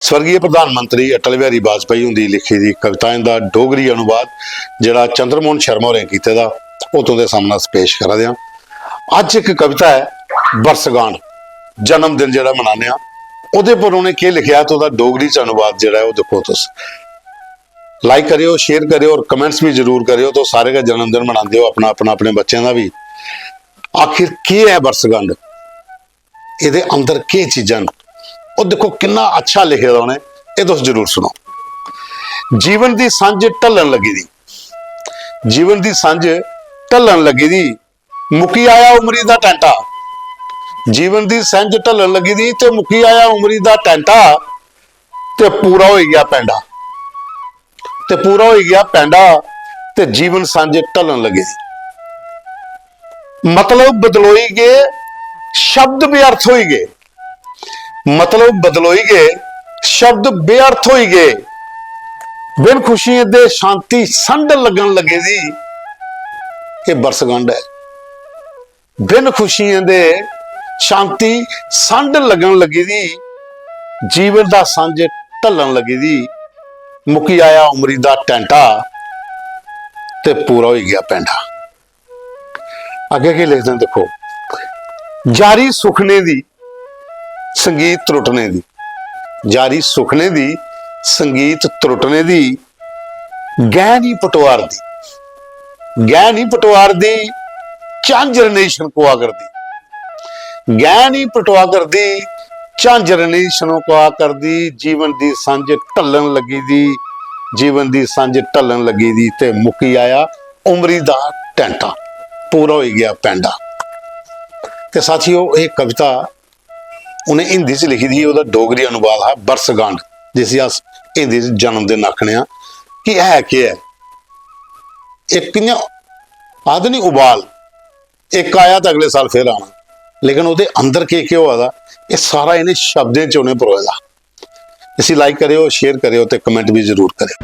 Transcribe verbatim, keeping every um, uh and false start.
स्वर्गीय प्रधानमंत्री अटल बिहारी वाजपेयी हुंदी लिखी दी कविताएं दा डोगरी अनुवाद, जेह्ड़ा चंद्रमोहन शर्मा होरें कीते दा, ओह् तुं'दे सामनै अस पेश करा दे आं। अज्ज इक कविता ऐ बरसगांठ, जन्मदिन जेह्ड़ा मनाने आं, ओह्दे पर उ'नें केह् लिखेआ ते ओह्दा डोगरी च अनुवाद जेह्ड़ा ऐ, ओह् दिक्खो तुस। लाइक करेओ, शेयर करेओ और कमेंट्स भी जरूर करेओ। तुस सारे गै जन्मदिन मनांदे ओ अपना, अपना, अपने बच्चें दा बी। आखिर केह् ऐ बरसगंढ? एह्दे अंदर केह् चीजां न? ओह् दिक्खो, किन्ना अच्छा लिखे दा उ'नें, एह् तुस जरूर सुनो। जीवन दी संझ ढलन लगी दी, जीवन दी संझ ढलन लगी दी, मुक्की आया उमरी दा टैंटा। जीवन दी संझ ढलन लगी दी ते मुक्की आया उमरी दा टैंटा, ते पूरा होई गेआ पैंडा, ते पूरा होई गेआ पैंडा, ते जीवन संझ ढलन लगी दी। मतलब बदलोई गे, शब्द व्यर्थ होई गे, मतलब बदलोई गे, शब्द व्यर्थ होई गे। बिन खुशियें दे शांति संड लगन लगे दी, एह् बरसगंढ ऐ। बिन खुशियें दे शांति संड लगन लगी दी, जीवन दा संज ढलन लगी दी, मुक्की आया उमरी दा टैंटा ते पूरा होई गेआ पैंडा। अग्गें केह् लिखदे न दिक्खो, जारी सुखने दी संगीत त्रुटने दी, जारी सुखने दी संगीत त्रुटने दी, गैं निं पटोआर दी, गैं निं पटोआर दी, झांजर नेईं छनकोआ करदी, गैं निं पटोआ करदी, झांजर नेईं छनकोआ करदी। जीवन दी संझ ढलन लगी दी, जीवन दी संझ ढलन लगी दी ते मुक्की आया उमरी दा टैंटा, पूरा होई गेआ पैंडा। ते साथियो, एह् कविता उ'नें हिंदी च लिखी दी ही, ओह्दा डोगरी अनुवाद हा बरसगंढ, जिसी अस हिंदी च जन्मदिन आखने आं। कि है केह् ऐ? इक इ'यां आखदे नी उबाल, इक आया ते अगले साल फिर आना, लेकिन ओह्दे अंदर केह् केह् होआ दा, एह् सारा इ'नें शब्दें च उ'नें परोए दा। इसी लाइक करेओ, शेयर करेओ ते कमेंट भी जरूर करेओ।